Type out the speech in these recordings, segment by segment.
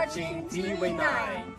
watching TV9.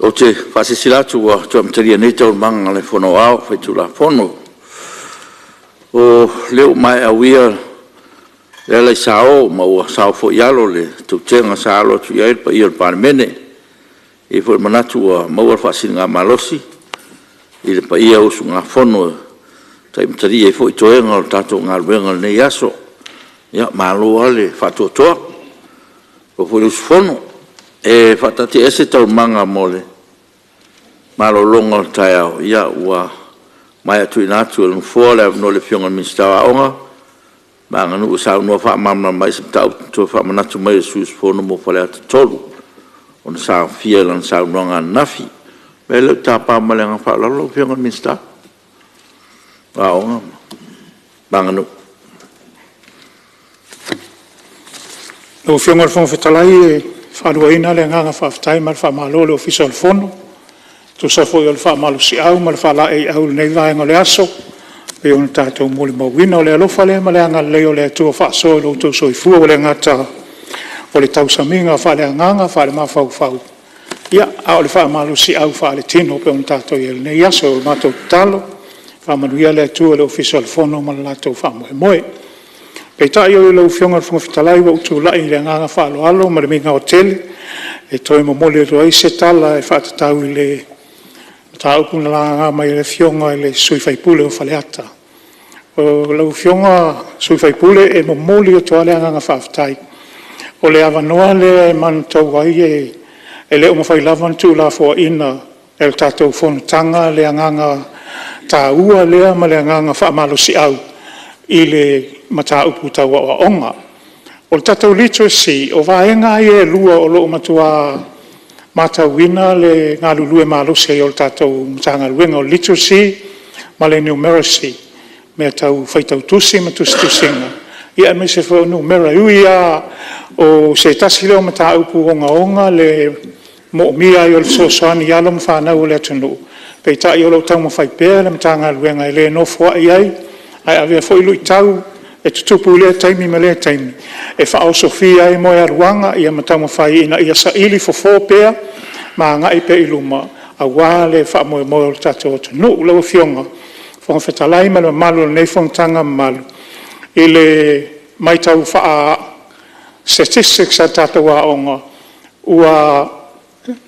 Ou te faasilasila atu ua toe amatalia nei Taualumaga a le Fono Aoao Faitulafono. O lea ua maea uia le alaisao ma ua sao foi i alo le tautega sa alo atu i ai le paia o le Palemene. E i ai foi le manatu ua maua le faasiligamalosi i le paia usugafono e taimatalia ai foi toega o le tatou galuega i lenei aso. Ia malo lava le faatoatoa, malo foi le usufono. E faataatiaese Taualumaga mo le malologa o le taeao ua maea tuuina atu e le Nofoa le avanoa i le Afioga i le Minisita o Aoga ma Aganuu e saunoa faamalamalama ai se mataupu na toe faamanatu mai e le sui usufono mo Faleata 3 ona sa aofia i lana saunoaga ananafi. O le mea lea ou te tapa ma le agaga faaaloalo lau Afioga i le Minisita o Aoga ma Aganuu. Lau Afioga i le Fofoga Fetalai e faaluaina le agaga faafetai ma le faamalo i le Ofisa o le Fono e tusa foi o le faamalosiau ma le faalaeiau i lenei vaega o le aso pei ona tatou molimauina. O le alofa lea ma le agalelei o le Atua faasoa i lo outou soifua, ua le gata o le tausamiga faaleagaga, faalemafaufau, a o le faamalosiau faaletino pei ona tatou i ai i lenei aso. O le matou tatalo, faamanuia le Atua i le Ofisa o le Fono ma le latou faamoemoe. Peitai lau Afioga i le Fofoga Fetalai, ua ou tulai i le agaga faaaloalo ma le migao tele e toe momoli atu ai se tala e faatatau i le mataupu na laga mai e le Afioga i le sui usufono mo Faleata. Lau Afioga i le sui usufono, e momoli atu lava le agaga faafetai. O le avanoa lea e manu'atau ai, e le o mafai lava ona tuulafoaiina e le tatou fonotaga le agaga taua lea ma le agaga faamalosiau i le mataupu tau aoaoga. O le tatou literacy, o vaega lava ia e lua o lo o matua matauina le galulue malosi ai o le tatou Matagaluega, o le literacy ma le numeracy, mea tau faitau tusi ma tusitusiga, aemaise foi o numera. E ui lava o se tasi lea o mataupu ogaoga le moomia ai o le fesoasoani i alo ma fanau a le atunuu, peitai o lo o taumafai pea le Matagaluega e le nofoai ai, ae avea foi luitau e tutupu i lea taimi ma lea taimi, e faaosofia ai moegaluaga ma taumafai ina ia saili fofo pea ma agai pea i luma aua le faamoemoe o le tatou atunuu. Lau Afioga i le Fofoga Fetalai ma le mamalu o lenei fonotaga mamalu, i le matau faa-statistics a tatou aoga, ua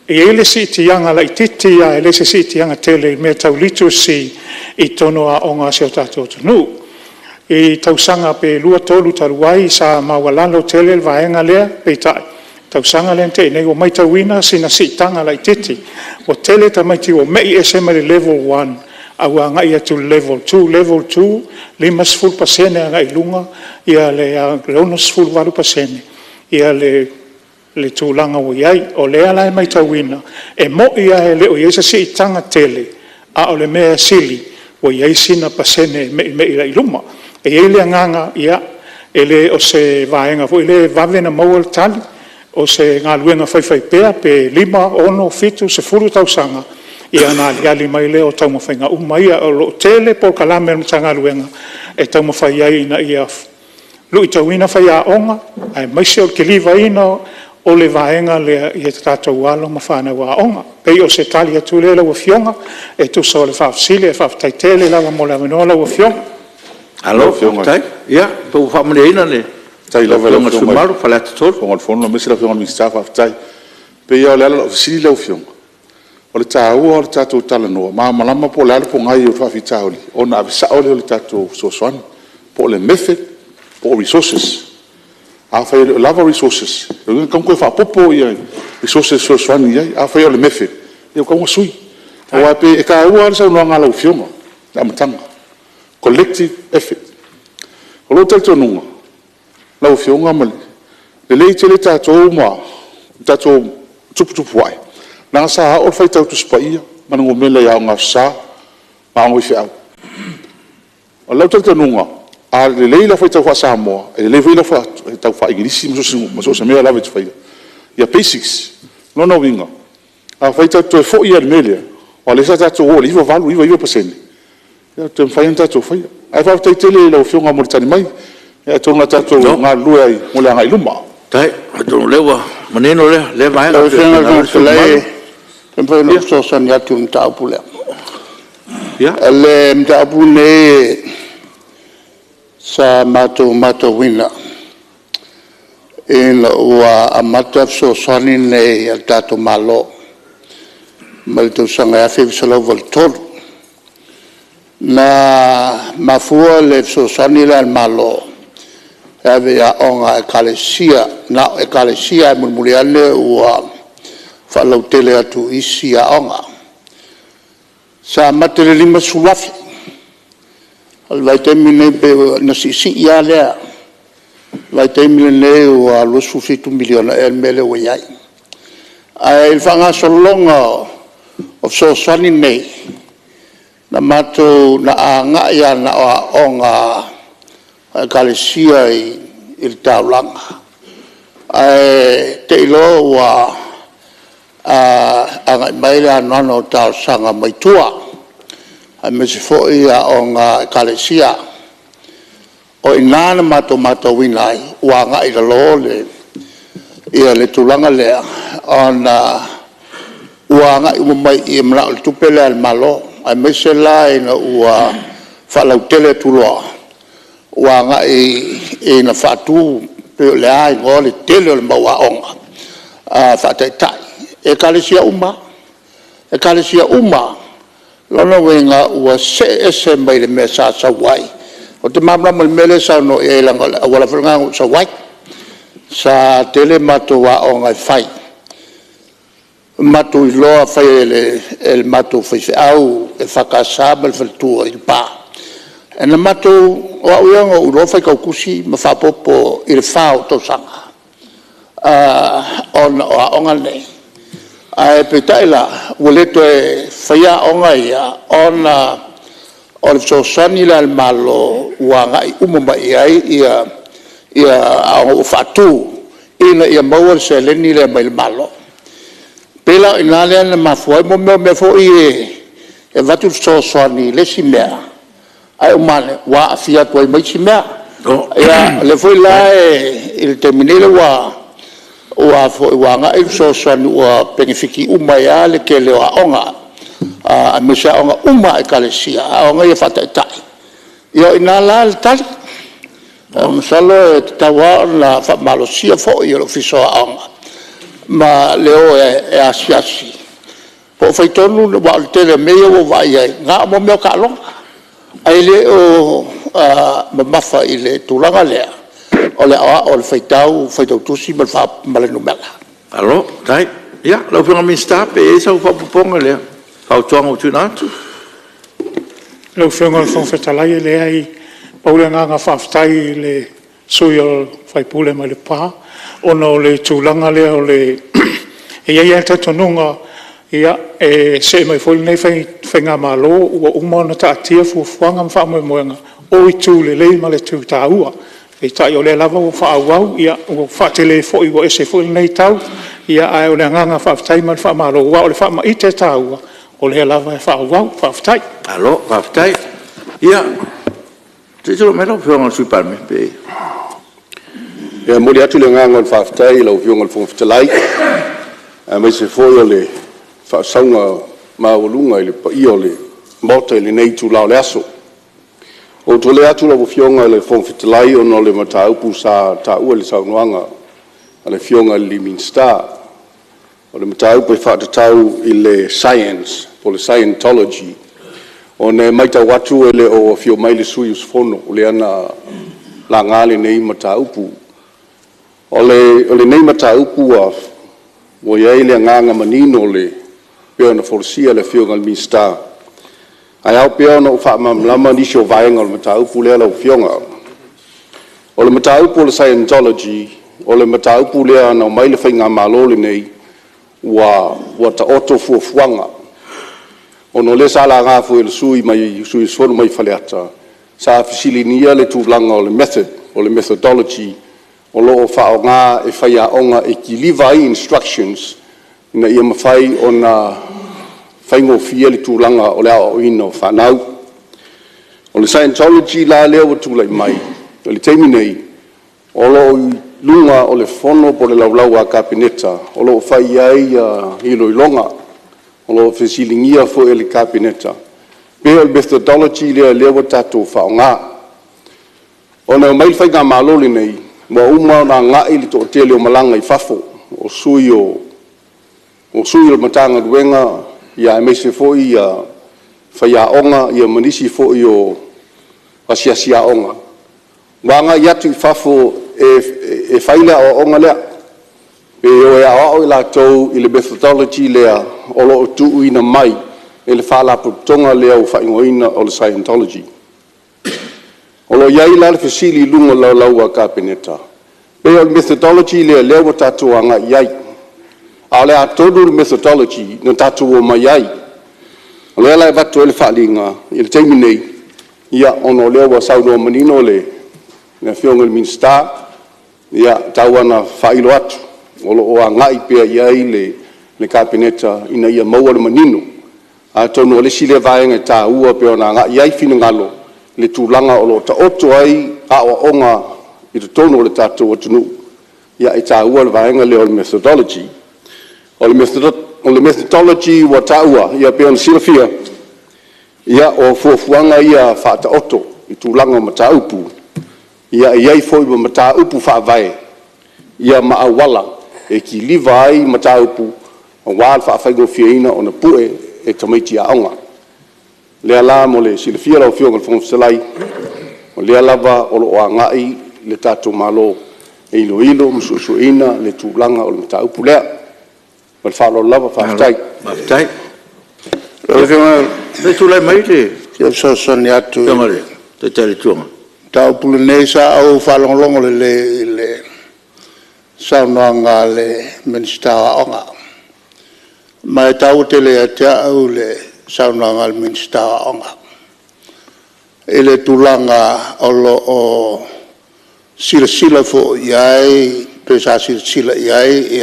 i ai le siitiaga laitiiti lava, e le o se siitiaga tele i mea tau literacy i totonu o aoga a si o tatou atunuu. I tausaga pe 2, 3 talu ai sa maualalo tele le vaega lea, peitai, o le tausaga lea na tea nei ua matauina sina siitaga laitiiti, ua tele tamaiti ua mei ese mai le level 1 ae ua agai atu i le level 2. Level 2, e 50% agai i luga le 68% le tulaga ua i ai. O lea la e matauina, e moni lava e le o i ai se siitaga tele, a o le mea sili ua i ai sina pasene e meimei ai i luma. E i ai le agaga, e le o se vaega foi lea e vave ona maua le tali, o se galuega faifaipea pe 5, 6, 7, 10 tausaga ona aliali mai lea o taumafaiga uma ia. O lo o tele polokalame a le Matagaluega e taumafai ai ina ia luitauina faiaoga, aemaise o le kilivaina o le vaega lea i tatou alo ma fanau aoga. E pei o se tali atu lea lau Afioga e tusa o le faafesili, ae faafetai tele lava mo le avanoa lau Afioga. Malo faafetai. Ia po ua faamalieina le afioga i le sui usufono mamalu o Faleata 3? Faafetai lava i lau Afioga i le Fofoga o le Fono aemaise lau Afioga i le Minisita, faafetai. E pei lava o le ala o lau fesili lau Afioga, o le taua o le tatou talanoa malamalama po o le a le pogai o le faafitauli ona ave sao lea o le tatou fesoasoani, po o le method po o resources. Afai e le o lava resources, lona uiga e tatau ona toe faaopoopo resources e fesoasoani i ai. Afai o le method, ia ua tatau ona sui. Aua e pei e taua lava le saunoaga a lau Afioga i le amataga, collective effort. O lou talitonuga lau Afioga, e lelei tele tatou ma tatou tuputupuae, leaga sa oo le faitau Tusi Paia ma le numera i Aoga Aso Sa ma aoga faifeau. O lou talitonuga, a lelei lau faitau faa-Samoa, e lelei foi lau faitau faa-Igilisi ma so o se mea lava e te faia, ia basics. O lona uiga, afai tatou te toe foi lava i le mea lea, aua o lea sa tatou o i le 98, 99%, e toe mafai lava ona tatou faia. Ae faafetai tele i lau Afioga mo le tali mai. Ia atonu o le a tatou galulue ai mo le agai i luma. Faafetai. Atonu o lea ua manino lea vaega. Lau Afioga i le Fofoga Fetalai, pe mafai ona ou fesoasoani atu i le mataupu lea. O le mataupu lenei sa matou matauina ina ua amata fesoasoani nei a le tatou Malo mai le tausaga e 1983. Na mafua le fesoasoani lea a le Malo e ave i aoga a Ekalesia, na o Ekalesia, ae mulimuli ane ua faalautele atu i isi aoga. Sa amata i le $50,000. O le vaitaimi lenei pei ona siisii lava lea. O le vaitaimi lenei ua $27 miliona ea le mea lea ua i ai. Ae i le faagasologa o fesoasoani nei, na agai lava na o aoga a Ekalesia i le taulaga, ae te i loa ua agai mai le anoano o talosaga mai tua, aemaise foi aoga a Ekalesia. O i ina na matou matauina ai ua agai i lalo le tulaga lea, ona ua agai uma mai i i e manao i le tupe lea a le Malo, aemaise la ina ua faalautele atu loa, ua agai ina faatu pe o le a igoa le tele o le mau aoga faataitai i Ekalesia uma lava, Ekalesia uma lava. O lona uiga ua see ese mai le mea sa sau ai. Ou te malamalama i le mea lea e saunoa i ai leaga o le auala foi lena na ou sau ai. Sa tele matou aoga e fai, matou iloa fai e le matou faifeau EFKS ma le faletua i Lepa. Na matou… O au ia na ou iloa faitau tusi ma faaopoopo i le 4 o ou tausaga ona o aoga nei. Ae peitai la, ua le toe faia aoga ia ona o le fesoasoani lea a le Malo ua agai uma mai i ai aoga ua faatu ina ia maua le seleni lea mai le Malo. E pei la o i ina lea na mafua ai mo mea foi ia e avatu le fesoasoani i le isi mea, ae uma ane ua aafia atu ai ma isi mea. Ia, o lea foi la i le taimi nei ua agai le fesoasoani ua penefiti uma ai lava le tele o aoga, aemaise aoga uma a Ekalesia, aoga ia faataitai. Ia o i ina la le tali. Masalo e tatau lava ona faamalosia foi e le Ofisa o Aoga ma le o e asiasi po o fai tonu, aua o le tele o mea ia ua ou vaai i ai, na o mea o taaloga, ae le o mamafa i le tulaga lea o le aoao o le faitau, faitau tusi ma le numera. Malo faafetai. Ia, lau Afioga i le Minisita pe i ai sau faaopoopoga i lea fautuaga ua tuuina atu. Lau Afioga i le Fofoga Fetalai, e leai, pau le agaga faafetai i le sui usufono mai Lepa ona o le tulaga lea o le… E i ai lava le talitonuga, e se'e mai foi lenei faigamalo ua uma ona taatia fuafuaga ma faamoemoega, o itu lelei ma itu taua. Peitai o lea lava ua faaauau, ua faatele foi ua ese foi lenei tau, ae o le agaga faafetai ma le faamalo, aua o le faamaite taua o lea lava e faaauau. Faafetai. Malo faafetai. Ia, se i tulai mai lau Afioga i le Sui Palemia. E momoli atu le agaga o le faafetai i lau Afioga i le Fofoga Fetalai, aemaise foi o le faasauga maualuga i le paia o le Maota i lenei itula o le aso. Ua ou tulai atu lau Afioga i le Fofoga Fetalai ona o le mataupu sa taua i le saunoaga a le Afioga i le Minisita, o le mataupu e faatatau i le Science po o le Scientology. Ona e matau atu e le o afio mai le sui usufono lea na laga lenei mataupu. O lenei mataupu ua i ai le agaga manino e pei ona folasia e le Afioga i le Minisita, ae ao pea ona ou faamalamalama nisi o vaega o le mataupu lea lau Afioga. O le mataupu o le Scientology, o le mataupu lea na omai le faigamalo lenei ua taoto fuafuaga, ona o lea sa laga foi e le sui usufono mai Faleata, sa fesiligia le tulaga o le method po o le methodology o lo o faaaoga e faiaoga e kiliva ai instructions ina ia mafai ona faigofie le tulaga o le aoaoina o fanau. O le Scientology la lea ua tulai mai i le taimi nei, o lo o i luga o le Fono po o le Laulau a Kapeneta o lo o fai i ai iloiloga, o lo o fesiligia foi e le Kapeneta pe o le methodology lea o lea ua tatou faaaoga. Ona e omai le faigamalo lenei, ua uma ona agai le toatele o malaga i fafo, o sui o le Matagaluega aemaise foi faiaoga ma nisi foi o asiasi aoga, ua agai atu i fafo e fai le aoaoga lea, e o e aoao i latou i le methodology lea o lo o tuuina mai e le Faalapotopotoga lea ua faaigoaina o le Scientology. O lo o i ai la le fesili i luga o le Laulau a le Kapeneta, pe o le methodology lea o lea ua tatou agai i ai, a o le a tonu le methodology na tatou omai ai. O lea la e avatu ai le faaaliga i le taimi nei, ona o lea ua saunoa manino le Afioga i le Minisita, ia tau lava ina faailoa atu, o lo o agai pea i ai le Kapeneta ina ia maua le manino. Atonu o le isi lea vaega e taua e pei ona agai i ai finagalo i le tulaga o lo o taoto ai aoaoga i totonu o le tatou atunuu, e taua le vaega lea o le methodology. O le methodology ua taua, e pei ona silafia, o fuafuaga ia faataoto i tulaga o mataupu, e i ai foi ma mataupu faavae ma auala e kiliva ai mataupu aua le faafaigofieina ona pue e tamaiti aoga. O lea la mo le silafia lau Afioga i le Fofoga Fetalai, o lea lava o lo o agai le tatou Malo e iloilo ma suesueina le tulaga o le mataupu lea. Ma le faaaloalo lava faafetai. Malo faafetai. Lau Afioga Se i tulai mai le ou te fia fesoasoani atu i Afioga i le le Taitai o le Itu Agai. mataupu lenei. Sa ou faalogologo lelei i le saunoaga a le Minisita o Aoga, ma e taua tele ia te au le saunoaga a le Minisita o Aoga i le tulaga o lo o silasila foi i ai pe sa silasila i ai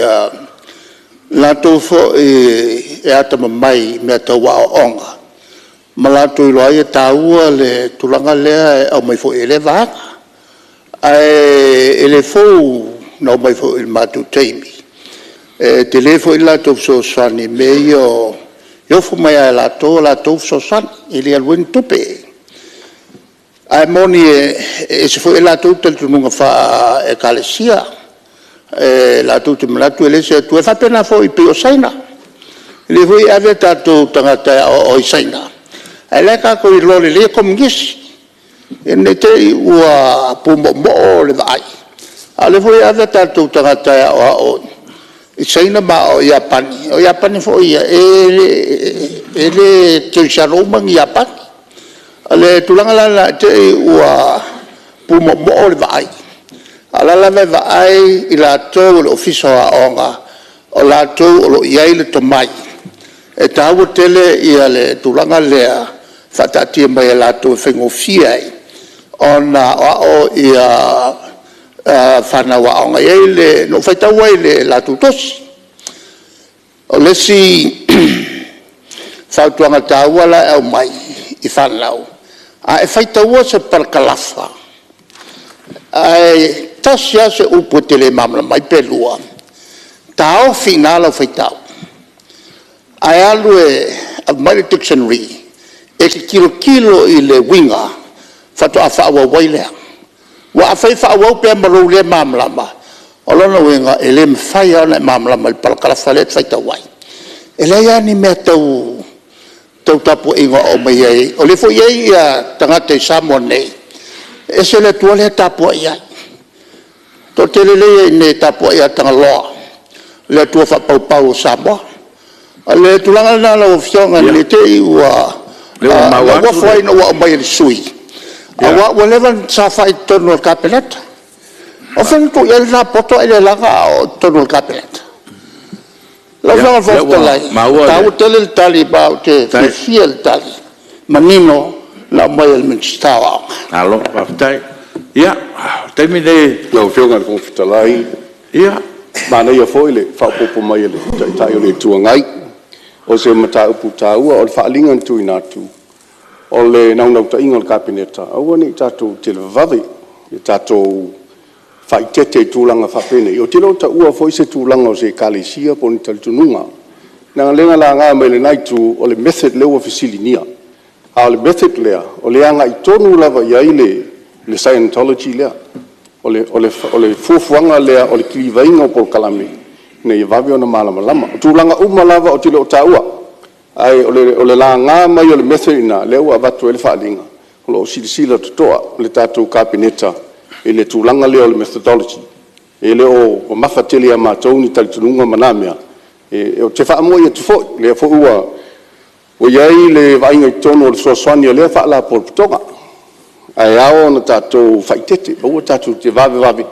latou foi e atamamai i mea tau aoaoga ma latou iloa ai e taua le tulaga lea e aumai foi e lea vaega. Ae le fou na omai foi i le matou taimi, e tele foi le latou fesoasoani i mea ia o... E ofo mai lava e latou a latou fesoasoani, e le alu ai ni tupe. Ae moni e ese foi latou talitonuga faale-Ekalesia, latou te manatu e leai se Atua. E faapena foi pei o Saina. O lea foi e ave o tatou tagata e aoao i Saina, a o la e tatou te iloa lelei e komunisi. Ina ne i te i ua pumoomoo le vaai, a o lea foi e ave o tatou tagata e aoao i Saina ma aoao i Iapani. O Iapani foi ia, e le kerisiano uma ni Iapani. O le tulaga la lena i te i ua pumoomoo le vaai, a o la e lava e vaai i latou o le Ofisa o Aoga, o latou o lo o i ai le tomai. E taua tele le tulaga lea e faataatia mai e latou e faigofie ai ona aoao fanau aoga. Na ou faitau ai i le latou tusi. O le isi fautuaga taua la e aumai i fanau, a e faitaua se parakalafa ae tasi lava se upu e te le malamalama ai pe lua, taofi i ina lau faitau, ae alu e aumai le dictionary e te tilotilo i le uiga faatoa faaauau ai lea. Aua afai e faaauau pea ma lou le malamalama, o lona uiga e le mafai lava ona e malamalama i le parakalafa lea e te faitau ai. E leai lava ni mea tau tapuaiga o aumai ai, o lea foi e i ai tagata i Samoa nei, e ese le Atua lea e tapuai ai. E toatele lea e i ai i inei e tapuai ia Tagaloa, le atua faapaupau o Samoa. O le tulaga lena lau Afioga ne i te i ua... Ia, o lea ua maua atu... Na ou ofo ai ina ua aumai e le sui usufono, aua ua leva ona saofai i totonu o le Kapeneta. O fea na tuu i ai lena poto ae le laga a o i totonu o le Kapeneta? Lau Afioga i le Fofoga Fetalai, e taua tele le tali ma ou te fiafia i le tali manino na aumai e le Minisita o Aoga. Malo faafetai. Ia, o le taimi lenei... Lau Afioga i le Fofoga Fetalai, manaia foi le faaopoopo mai o le Taitai o le Itu Agai. O se mataupu taua. O le faaaliga na tuuina atu, o le naunautaiga o le Kapeneta, aua ne i tatou televavave, ia tatou faaeteete i tulaga faapenei. Ou te le o taua foi se tulaga o se Ekalesia po o ni talitonuga, leaga o lea na laga mai e lena Itu, o le method lea ua fesiligia. A o le method lea, o lea e agai tonu lava i ai le Scientology lea. O le fuafuaga lea o le kilivaina o polokalame ina ia vave ona malamalama. O tulaga uma lava ou te le o taua, ae o le laga mai o le method lena, lea ua avatu ai le faaaliga, o lo o silasila totoa le tatou Kapeneta i le tulaga lea o le methodology. E le o mamafa tele ia matou ni talitonuga ma na mea. Ou te faamaoi atu foi, o lea foi ua i ai le vaaiga i totonu o le fesoasoani a lea Faalapotopotoga, ae ao ona tatou faaeteete, aua tatou te vavevave,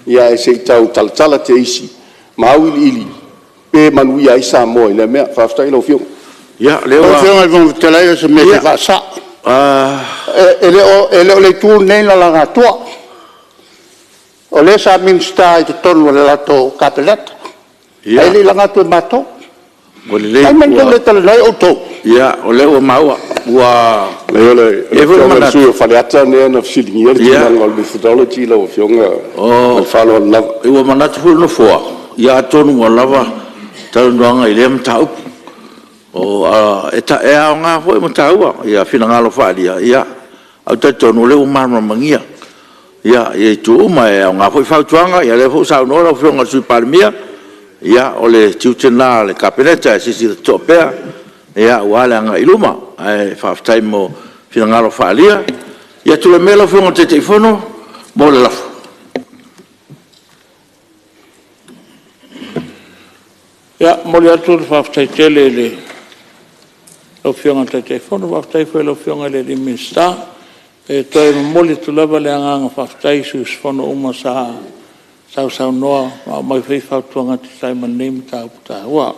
ae se i tau talatala teisi ma auiliili pe manuia ai Samoa i lea mea. Faafetai i lau Afioga. Ia, o lea ua... Lau Afioga i le Fofoga Fetalai o se mea e fia faasao. E le o le Itu lenei na laga atua, o le sa Minisita i totonu o le latou Kapeneta, ae le i laga atu e matou. Ua lelei... O le a le mea na tou le talanoa ai outou? Ia, o lea ua maua, ua... Leai o le E i ai foi le Afioga i le manatu... sui usufono o Faleata lea na fesiligia le tulaga o le methodology lau Afioga ma le faaaloalo lava. Ua manatu foi le Nofoa, ia atonu ua lava talanoaga i lea mataupu. E aoga foi ma taua finagalo faaalia, ae ou te talitonu o lea ua malamalamagia itu uma. E aoga foi fautuaga, o lea foi ua saunoa lau Afioga i le Sui Palemia, ia o le tiute lena o le Kapeneta e silasila totoa pea aua le agai i luma. Ae faafetai mo finagalo faaalia. Ia tulai maia lau Afioga i le Taitaifono mo le lafo. E momoli atu le faafetai tele i lau Afioga i le Taitaifono, faafetai foi i lau Afioga i le Minisita. E toe momoli atu lava le agaga faafetai i sui usufono uma sa sausaunoa ma aumai foi fautuaga e tusa ai ma lenei mataupu taua.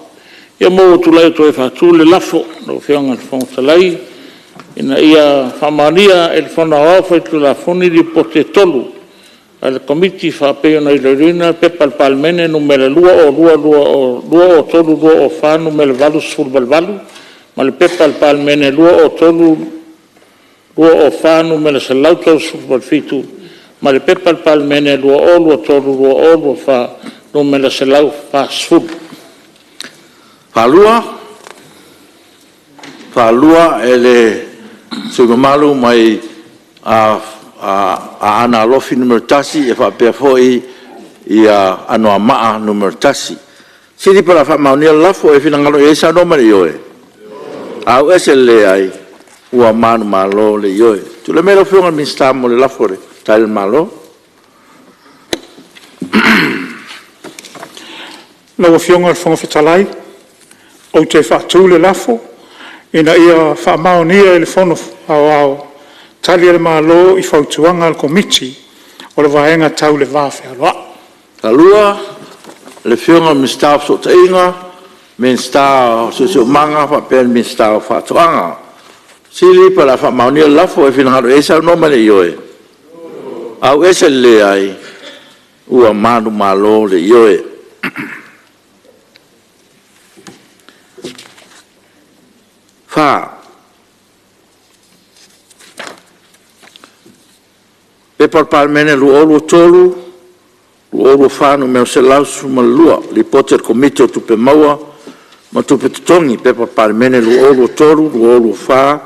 Ia ma ua ou tulai atu ai e faatu le lafo Lau Afioga i le Fofoga Fetalai, Ina ia faamaonia e le Fono Aoao Faitulafono Lipoti e 3 a le Komiti e faapei ona iloiloina P.P.2023/2024 Nu.88, Nu.88 ma le P.P.2023/2024 Nu.137, ma le P.P.2023/2024 Nu.140. Faalua e le sui usufono mamalu mai Aana Alofi 1 faapea foi Anoamaa 1. O le fesili po o le a faamaonia le lafo. O e finagalo i ai saunoa mai i le ioe. A ua ese le leai, ua manumalo le ioe. Tulai mai lau Afioga i le Minisita mo le lafo a le Tali a le Malo. Lau Afioga i le Fofoga Fetalai, ou te faatu le lafo, Ina ia faamaonia e le Fono Aoao Tali a le Malo i Fautuaga a le Komiti o le Vaega Tau le Va Fealoai. Faalua, o le Afioga i le Minisita o Fesootaiga, Minisita o Siosiomaga faapea le Minisita o Faatoaga. O le fesili po o le a faamaonia le lafo. O e finagalo i ai saunoa mai i le ioe. Auese le leai, ua manumalo le ioe. 4. P.P.2023/2024 Nu.112, Lipoti a le Komiti o Tupe Maua ma Tupe Totogi, P.P.2023/2024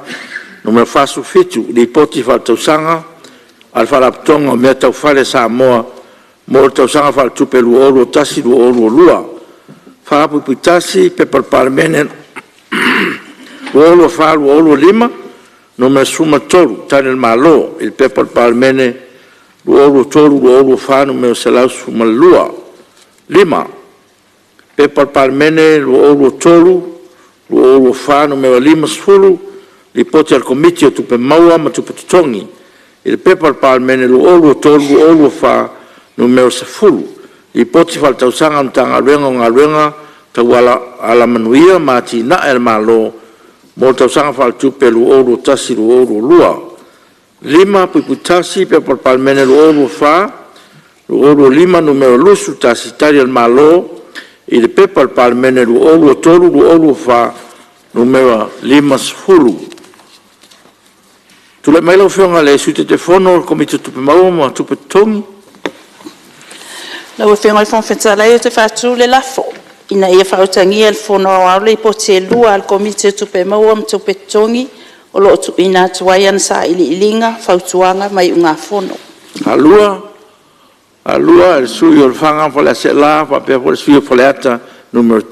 Nu.47, Lipoti Faaletausaga a le Faalapotopotoga o Mea Tau Fale a Samoa mo le Tausaga Faaletupe 2021/2022. 4.1 P.P.2023/2024 Nu.13, Tali a le Malo i le P.P.2023/2024 Nu.112. 5. P.P.2023/2024 Nu.50, Lipoti a le Komiti o Tupe Maua ma Tupe Totogi i le P.P.2023/2024 Nu.10, Lipoti Faaletausaga a le Matagaluega o Galuega Tau Alamanuia ma Atinae a le Malo mo le Tausaga Faaletupe 2021/2022. 5.1 P.P.2023/2024 Nu.21, Tali a le Malo i le P.P.2023/2024 Nu.50. Tulai mai lau Afioga i le Sui Taitaifono o le Komiti o Tupe Maua ma Tupe Totogi. Lau Afioga i le Fofoga Fetalai ou te faatu le lafo, Ina ia faautagia e le Fono Aoao Lipoti e lua a le Komiti o Tupe Maua ma Tupe Totogi o lo o tuuina atu ai ana Sailiiliga, Fautuaga ma Iugafono. Faalua e le sui usufono o Lefaga ma Faleaseela faapea foi le sui usufono o Faleata 3. O le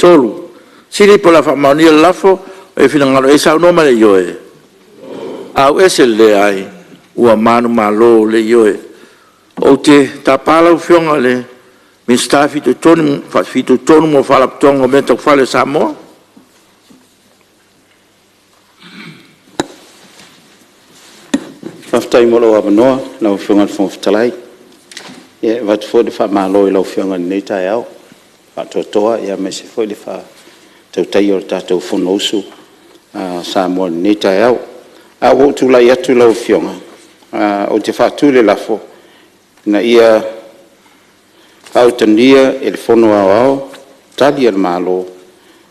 fesili po o le a faamaonia le lafo. O e finagalo i ai saunoa mai i le ioe. Auese le leai, ua manumalo le ioe. Ou te tapa lau Afioga i le Minisita e fitoitonu mo Faalapotopotoga o Mea Tau Fale a Samoa. Faafetai mo lou avanoa lau Afioga i le Fofoga Fetalai. E avatu foi le faamalo i lau Afioga i lenei taeao i le faatoatoa aemaise foi o le faatautaia o le tatou Fonousu a Samoa i lenei taeao. Ae ua ou tulai atu i lau Afioga, ou te faatu le lafo, Ina ia faautagia e le Fono Aoao Tali a le Malo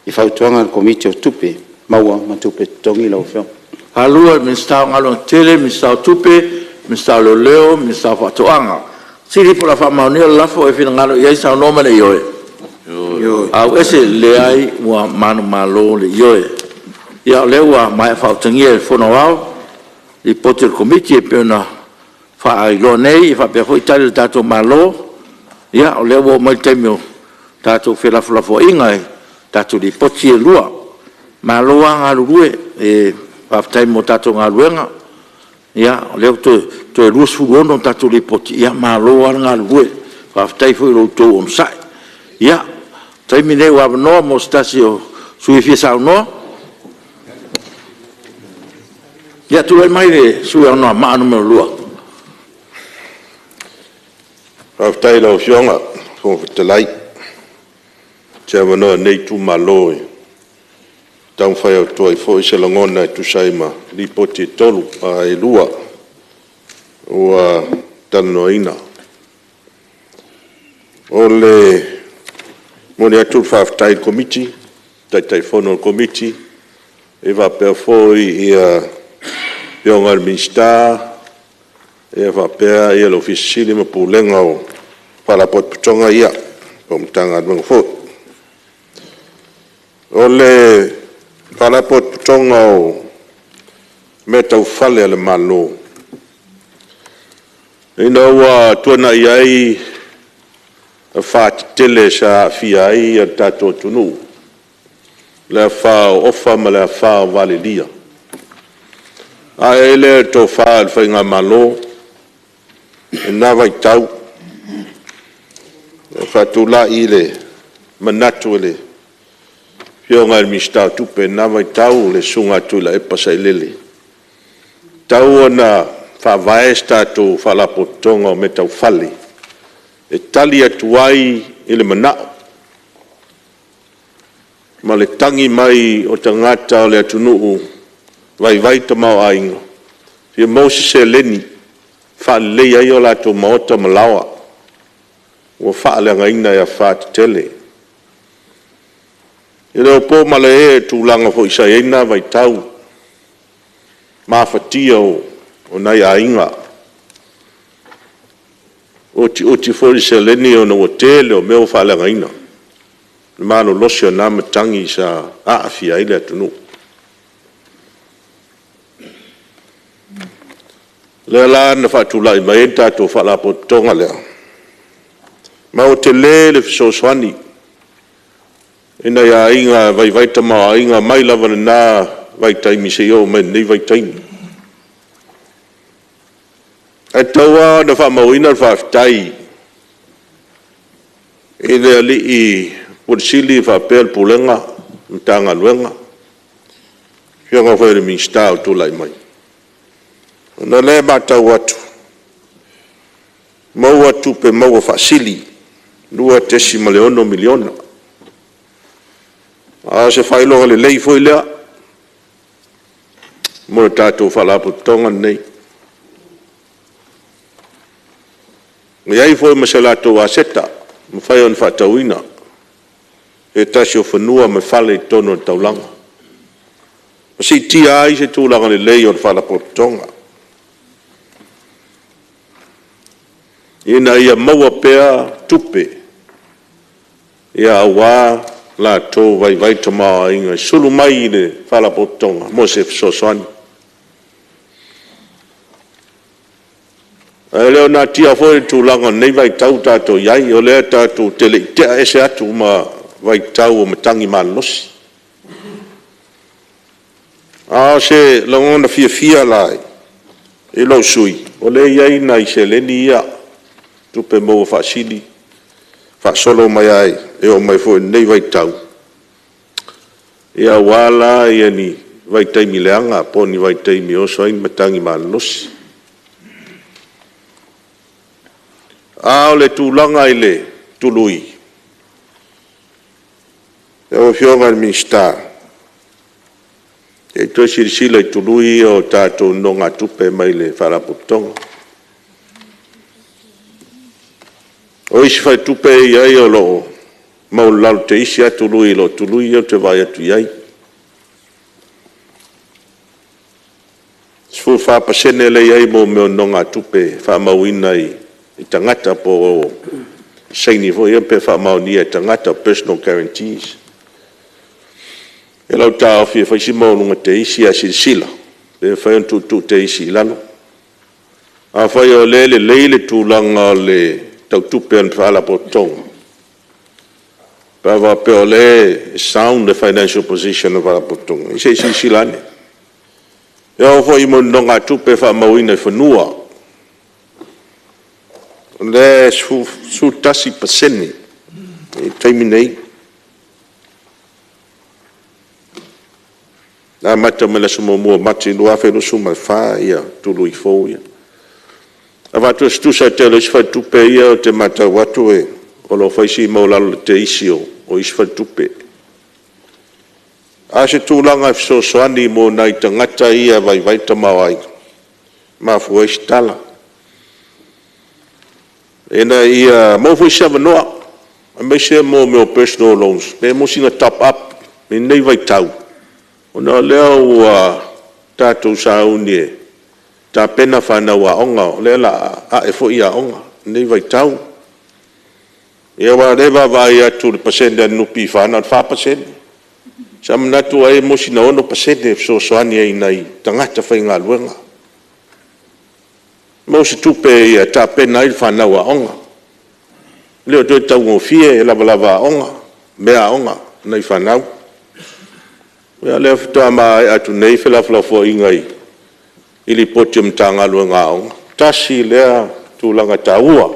i Fautuaga a le Komiti o Tupe Maua ma Tupe Totogi lau Afioga. Faalua e le Minisita o Galuega Tetele, Minisita o Tupe, Minisita o Leoleo, Minisita o Faatoaga. O le fesili po o le a faamaonia le lafo. O e finagalo i ai saunoa mai i le ioe. Ioe. Auese le leai, ua manumalo le ioe. Ia o lea ua maea faautagia e le Fono Aoao Lipoti a le Komiti e pei ona faailoa nei e faapea foi Tali a le tatou Malo. Ia o lea ua oo mai le taimi o tatou felafolafoaiga i tatou Lipoti ia e lua. Malo lava galulue, faafetai mo tatou galuega. O lea ua toe 26 a tatou Lipoti, ia malo lava le galulue, faafetai foi i lo outou onosai. Ia, o le taimi lenei ua avanoa mo se tasi o sui usufono e fia saunoa. Ia, tulai mai le sui usufono mo Anoamaa 2. Faafetai i lau Afioga i le Fofoga Fetalai mo se avanoa o lenei itumalo e taumafai atu ai foi se lagona e tusa ai ma Lipoti e 2 ua talanoaina. E momoli atu le faafetai i le Komiti, Taitaifono o le Komiti, faapea foi le Afioga i le Minisita faapea le Ofisa Sili o Pulega ma Pulega o Faalapotopotoga ia po o Matagaluega foi. O le Faalapotopotoga o Mea Tau Fale a le Malo, ina ua tuanai ai afa tetele sa aafia ai le tatou atunuu, le afa o Ofa ma le afa o Valelia, ae ai lea o le tofa a le Faigamalo i lena vaitau, faatulai le manatu i le Afioga i le Minisita o Tupe i lena vaitau le Susuga ia Tuilaepa Sailele, e tatau ona faavae se tatou Faalapotopotoga o Mea Tau Fale e tali atu ai i le manao ma le tagi mai o tagata o le atunuu e vaivai le tamaoaiga, e fia maua se seleni e faaleleia ai o latou maota ma laoa ua faaleagaina e afa tetele. E le o po malae i le tulaga foi sa i ai lena vaitau, mafatia o nai aiga, ua utiuti foi le seleni ona ua tele o mea ua faaleagaina, le malolosi o na matagi sa aafia ai le atunuu. O lea la na faatulai mai ai le tatou Faalapotopotoga lea, ma ua tele le fesoasoani i nai aiga e vaivai le tamaoaiga mai lava i lena vaitaimi seia oo mai i lenei vaitaimi. Ae tatau lava ona faamauina le faafetai i le alii Ofisa Sili faapea le Pulega ma le Matagaluega, le Afioga foi i le Minisita o tulai mai, ona o lea e matau atu, maua tupe maua faasili $2.6 miliona. A o se faailoga lelei foi lea mo le tatou Faalapotopotoga lenei. E leai foi ma se latou aseta ua mafai ona faatauina, se tasi o fanua ma fale i totonu o le taulaga, ma siitia ai se tulaga lelei o le Faalapotopotoga, ina ia maua pea tupe aua latou vaivai tamaoaiga e sulu mai i le Faalapotopotoga mo se fesoasoani. Ae le o natia foi le tulaga o lenei vaitau ua tatou i ai, o lea tatou te le i tea ese atu ma vaitau o matagi malolosi. A o se lagona fiafia la i lou sui usufono, o lea e i ai nai seleni ia, tupe maua faasili faasolo mai lava e oo mai foi i lenei vaitau, aua la ni vaitaimi leaga po o ni vaitaimi e oso ai ni matagi malolosi. A o le tulaga i le tului, lau Afioga i le Minisita, se i toe silasila i tului ia o tatou nonogatupe mai le Faalapotopotoga. O isi faletupe ia e i ai o lo o maualalo teisi lava tului i lo tului ia ou te vaai atu i ai. E 14% lea e i ai mo mea o nonogatupe faamauina i tagata po o saini foi ia pe faamaonia e tagata, personal guarantees. I lou taofi e fai si maualuga teisi, ae silasila pe mafai ona tuutuu teisi i lalo. Afai o lea e lelei le tulaga tau tupe a le Faalapotopotoga, pe a faapea o lea e sound le financial position a le Faalapotopotoga, ia se i silasila ane. E oo foi i nonogatupe faamauina i fanua, o lea e 11% i le taimi lenei, na amata mai le aso 1 o Mati 2024 tului fou ia. E avatu se tusa i le tele o isi faletupe ia ou te matau atu o lo o fai si maualalo o le teisi o isi faletupe. A o se tulaga e fesoasoani mo nai tagata ia e vaivai le tamaoaiga, e mafua ai se tala, ina ia maua foi se avanoa, aemaise mo mea o personal loans, pe maua sina top up i lenei vaitau, ona o lea ua tatou sauni e tapena fanau aoga o lea o le a ae foi aoga i lenei vaitau. Ia aua o lea e vaavaai atu i le pasene a le NPF na o le 4%. Sa manatu ai e maua sina 6% e fesoasoani ai i nai tagata faigaluega, maua se tupe e tapena ai fanau aoga. E le o toe taugofie le lavalava aoga, meaaoga a nai fanau. Ia o lea faatoa maea atu nei felafolafoaiga i Lipoti a Matagaluega a Aoga, tasi lea tulaga taua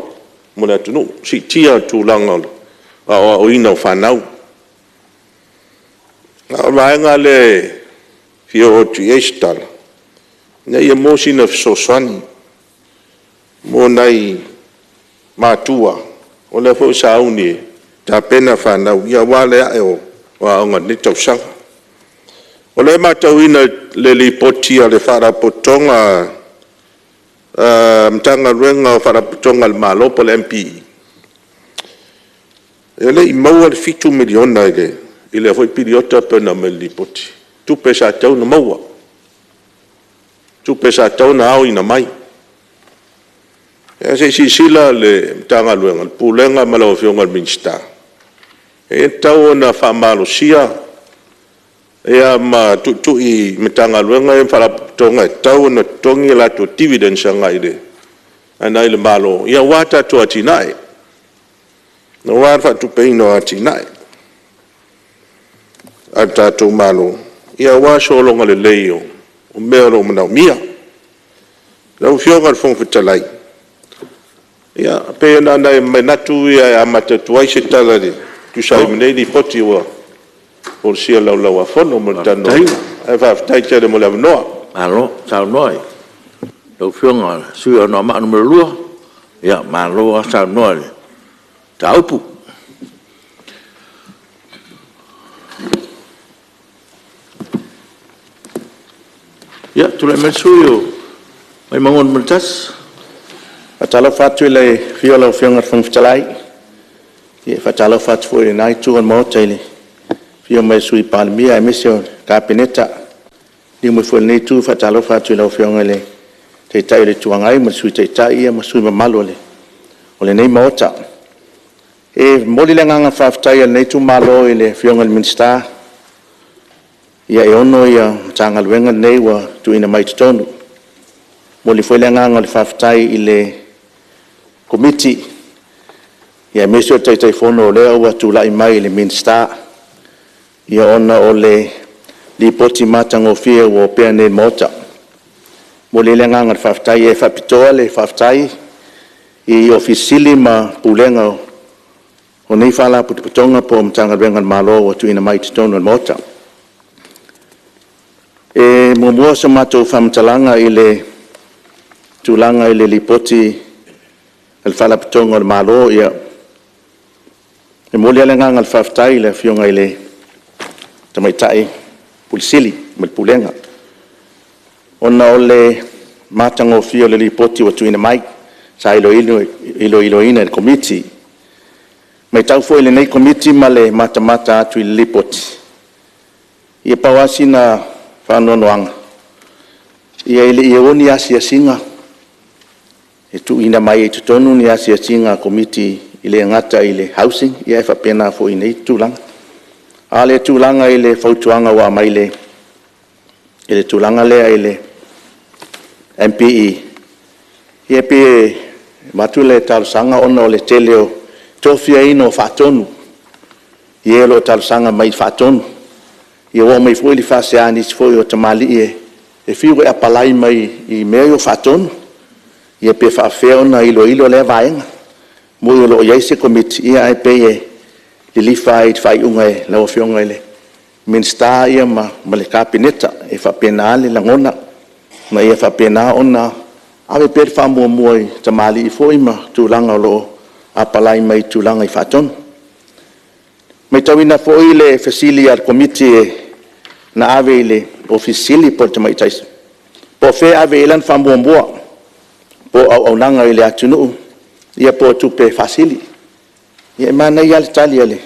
mo le atunuu, siitia le tulaga o le aoaoina o fanau. A o le vaega lea e fia oo atu i ai se tala, ina ia maua sina fesoasoani mo nai matua, o lea foi ua sauni e tapena fanau aua le ae o aoga i lenei tausaga. O lea e matauina i le Lipoti a le Faalapotopotoga Matagaluega o Faalapotopotoga a le Malo po o le MPE, e le i maua le $7 miliona i lea foi piriota pei ona aumai i le Lipoti, tupe sa tatau ona maua, tupe sa tatau ona aoina mai. Ae se i silasila le Matagaluega, le Pulega ma lau Afioga i le Minisita, e tatau ona faamalosia ma tuitui i Matagaluega ia ma Faalapotopotoga e tatau ona totogi a latou dividends agai i le Malo aua tatou atinae, aua le faatupeina o atinae a le tatou Malo, aua le sologa lelei o mea o lo o manaomia. Lau Afioga i le Fofoga Fetalai, ia e pei na o nai manatu ia e amata atu ai se tala e tusa ai ma nei Lipoti ua folasia i le Laulau-a-Fono mo le talanoaina. Ae faafetai tele mo le avanoa. Malo saunoa i lau Afioga i le sui usufono mo Anoamaa 2, malo lava saunoa i le mataupu. Ia, tulai mai le sui usufono mo Vaimauga 1. E Faatalofa atu i le afio o lau Afioga i le Fofoga Fetalai, e faatalofa atu foi i lena Itu o le Maota i le afio mai o le Sui Palemia aemaise o le Kapeneta. Liliu mai foi i lenei Itu, e faatalofa atu i lau Afioga i le Taitai o le Itu Agai ma le Sui Taitai ma sui usufono mamalu o lenei Maota. E momoli le agaga faafetai o lenei itumalo i le Afioga i le Minisita, e ono Matagaluega nei ua tuuina mai i totonu. E momoli foi le agaga o le faafetai i le Komiti aemaise o le Taitaifono o lea ua tulai mai i le Minisita, ona o le Lipoti matagofie ua opea nei i le Maota. E momoli ai le agaga o le faafetai. E faapitoa le faafetai i Ofisa Sili ma Pulega o nei Faalapotopotoga po o Matagaluega a le Malo ua tuuina mai i totonu o le Maota. E muamua se matou faamatalaga i le tulaga i le Lipoti a le Faalapotopotoga a le Malo. E momoli lava le agaga o le faafetai i le Afioga i le Tamaitai Ofisa Sili ma le Pulega, ona o le matagofie o le Lipoti ua tuuina mai sa iloiloina e le Komiti. E matau foi e lenei Komiti ma le matamata atu i le Lipoti, ia pau lava sina faanoanoaga, e le i o ni asiasiga e tuuina mai ai i totonu ni asiasiga a Komiti e le gata i le Housing ae faapena foi i nei tulaga. A o le tulaga i le fautuaga ua aumai i le tulaga lea i le MPE, ia e pei e avatu le talosaga ona o le tele o le tofiaina o faatonu, i e o lo o talosaga mai i faatonu. Ia ua oo mai foi le faasea a nisi foi o tamalii e fiu e apalai mai i mea ia o faatonu, ia pe faapefea ona iloilo lea vaega. E moni o lo o i ai se Komiti, ae pei e lilifa lava i le faaiuga a lau Afioga i le Minisita ma le Kapeneta. E faapena lava le lagona, ina ia faapena ona ave pea le faamuamua i tamalii foi ma tulaga o lo o apalai mai i tulaga i faatonu. E matauina foi le fesili a le Komiti na ave i le Ofisa Sili po o le Tamaitai po o fea e ave i ai lana faamuamua, po o auaunaga i le atunuu po o tupe faasili. Ia e manaia lava le tali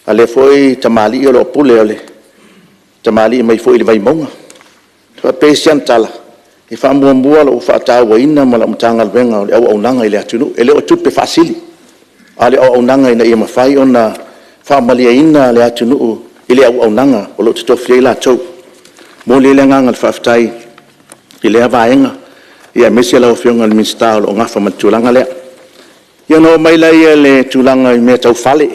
a lea foi tamalii o lo o pule, o le tamalii mai foi le Vaimauga. E faapea i ai si ana tala, E faamuamua lau faatauaina ma lau Matagaluega o le auaunaga i le atunuu. E le o tupe faasili, a o le auaunaga ina ia mafai ona faamalieina le atunuu i le auaunaga o lo o totofi ai latou. E momoli ai le agaga o le faafetai i lea vaega, aemaise lau Afioga i le Minisita o lo o nafa ma le tulaga lea. Ia ona oo mai lea i le tulaga i mea tau fale.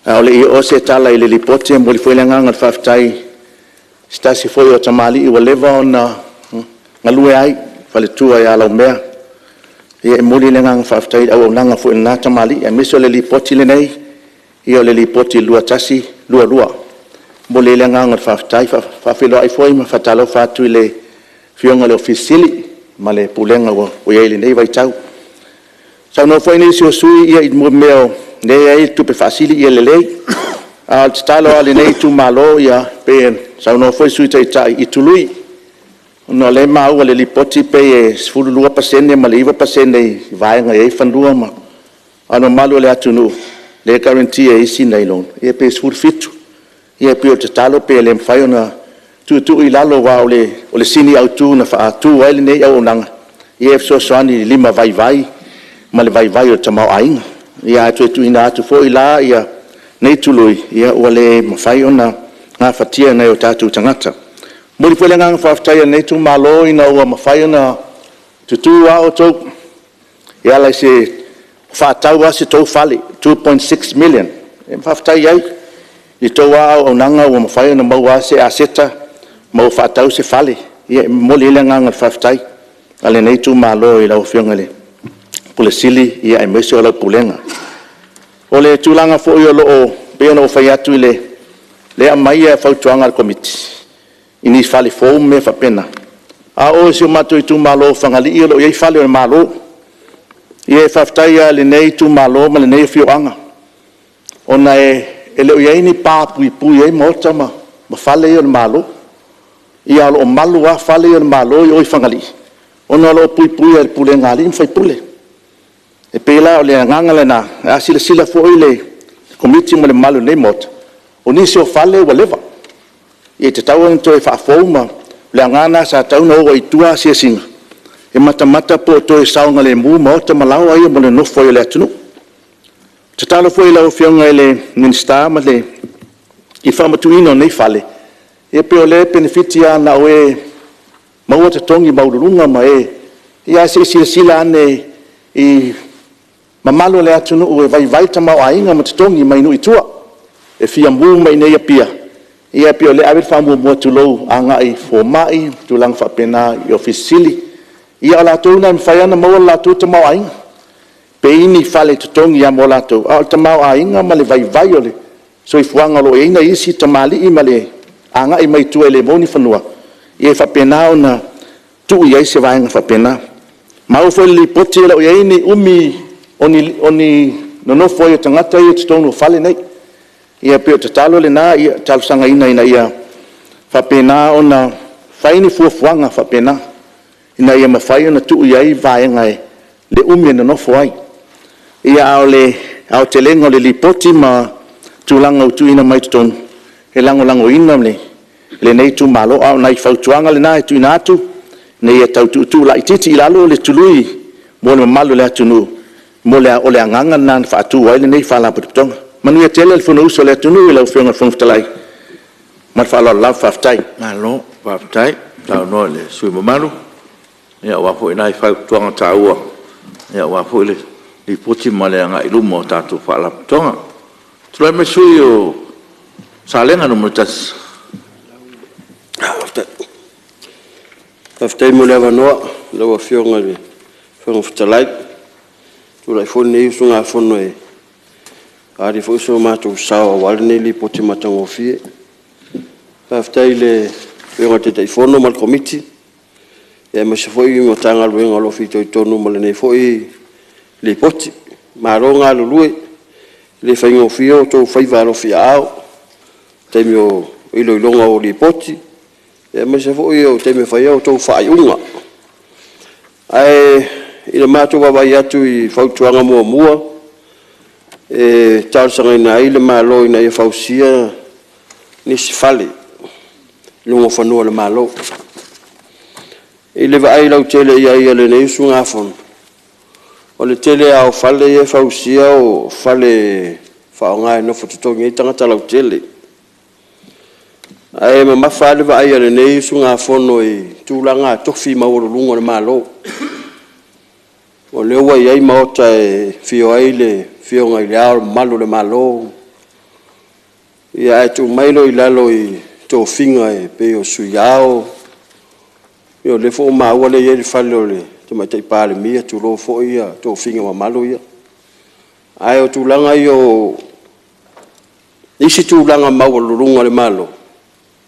A o le i oo se tala i le Lipoti, e momoli foi le agaga o le faafetai i se tasi foi o tamalii ua leva ona galue ai, le faletua ia Laumea. E momoli le agaga faafetai i le auaunaga foi a lena tamalii, aemaise o le Lipoti lenei, o le Lipoti 2021/2022. E momoli ai le agaga o le faafetai. E faafeiloai foi ma faatalofa atu i le Afioga i le Ofisa Sili o Pulega ma le Pulega ua i ai i lenei vaitau. Saunoa foi nisi o sui usufono i mea o lea e i ai tupe faasili, ia lelei. A o le tatalo lava a lenei itumalo, pei ona saunoa foi le Sui Taitai i tului, ona o lea e maua i le Lipoti e pei e 12% ma le 9% i vaega e i ai fanua, a o le mamalu o le atunuu lea e guarantee e isi nai loan, ia pe 17. Ia pei o le tatalo pe le mafai ona tuutuu i lalo aua o le sini autu na faatu ai lenei auaunaga, ia e fesoasoani i le limavaivai ma le vaivai o le tamaoaiga. Ae toe tuuina atu foi la nei tului, ua le mafai ona gafatia e nai o tatou tagata. E momoli foi le agaga faafetai o lenei itumalo ina ua mafai ona tutu lava outou e ala i se faatau lava se tou fale $2.6 million. E faafetai ai i le tou lava auaunaga ua mafai ona maua se aseta ma ua faatau se fale. Ia e momoli ai le agaga o le faafetai a lenei itumalo i lau Afioga i le Ofisa Sili o Pulega aemaise o lau Pulega. O le tulaga foi o lo o pei ona ou fai atu lea e aumai fautuaga a le Komiti i ni fale fou ma mea faapena, a o si o matou itumalo o Fagalii o lo o i ai fale o le Malo. E faafetai lava i lenei itumalo ma lenei afioaga, ona e le o i ai ni pa puipui ai maota ma fale ia o le Malo. Ae o lo o malu lava fale ia o le Malo i o i Fagalii, ona o lo o puipuia e le pulega a alii ma faipule. E pei la o le agaga lena, a silasila foi le Komiti ma le mamalu o lenei Maota, o nisi o fale ua leva, e tatau ona toe faafou ma… o le aoga lena sa tatau ona o ai i tua asiasiga, e matamata po o toe saogalemu maota ma laoa ia mo le nonofo ai o le atunuu. Tatalo foi i lau Afioga i le Minisita i le faamatuuina o nei fale, ia pei o lea e penefiti lava na o e maua totogi maualuluga ma e… ae se i silasila ane i mamalu o le atunuu e vaivai le tamaoaiga ma totogi mai nuu i tua, e fia mu mai i inei i Apia, ae pei o lea e ave le faamuamua tulou, agai i fomai ma tulaga faapena i Ofisa Sili. Ia o latou na e mafai lava ona maua le latou tamaoaiga, pei ni fale totogi lava mo latou, a o le tamaoaiga ma le vaivai o le soifuaga o lo o i ai nai isi tamalii ma le agai mai tua e le maua ni fanua, ia e faapena ona tuu i ai se vaega faapena. Na maua foi i le Lipoti e le o i ai ni umi o ni nonofo ai o tagata ia i totonu o fale nei. Ia pei o le tatalo lena, e talosagaina ina ia faapena ona fai ni fuafuaga faapena, ina ia mafai ona tuu i ai vaega i le umi e nonofo ai. A o le aotelega o le Lipoti ma tulaga ua tuuina mai totonu, e lagolagoina e lenei itumalo. A o nai fautuaga na e tuuina atu, ina ia tau tuutuu laitiiti i lalo le tului mo le mamalu o le atunuu, o le agaga lena na faatu ai lenei Faalapotopotoga. Manuia tele le Fonousu a le atunuu lau Afioga i le Fofoga Fetalai. Ma le faaaloalo lava. Faafetai. Malo faafetai saunoa i le sui usufono mamalu aua foi nai fautuaga taua aua foi le Lipoti ma le agai i luma o tatou Faalapotopotoga. Tulai mai le sui usufono mo Salega 1. Faafetai mo le avanoa i lau Afioga i le Fofoga Fetalai. E tulai foi lenei usugafono e faaali foi so matou sao aua lenei Lipoti matagofie. Faafetai i le Afioga i le Taitaifono ma le Komiti aemaise foi o le Matagaluega o lo o fitoitonu ma lenei foi Lipoti. Malo le galulue, e le faigofie outou faiva alofiaao i taimi o iloiloga o Lipoti, aemaise foi o taimi e fai ai a outou faaiuga. Ae i le matou vaavaai atu i fautuaga muamua e talosagaina ai le Malo ina ia fausia nisi fale i luga o fanua o le Malo. I le vaai lautele i ai a lenei usugafono, o le tele lava o fale ia e fausia o fale e faaaoga e nofo totogi ai tagata lautele. Ae mamafa lava le vaai a lenei usugafono i tulaga tofi maualuluga o le Malo. O lea ua i ai maota e afio ai le Afioga i Le Ao Mamalu o le Malo, ae tuu mai loa i lalo i tofiga e pei o le Sui Ao, ia o lea foi ua maua o lea e i ai le fale o le Tamaitai Palemia, tulou foi tofiga mamalu ia. Ae o tulaga ia o isi tulaga maualuluga o le Malo,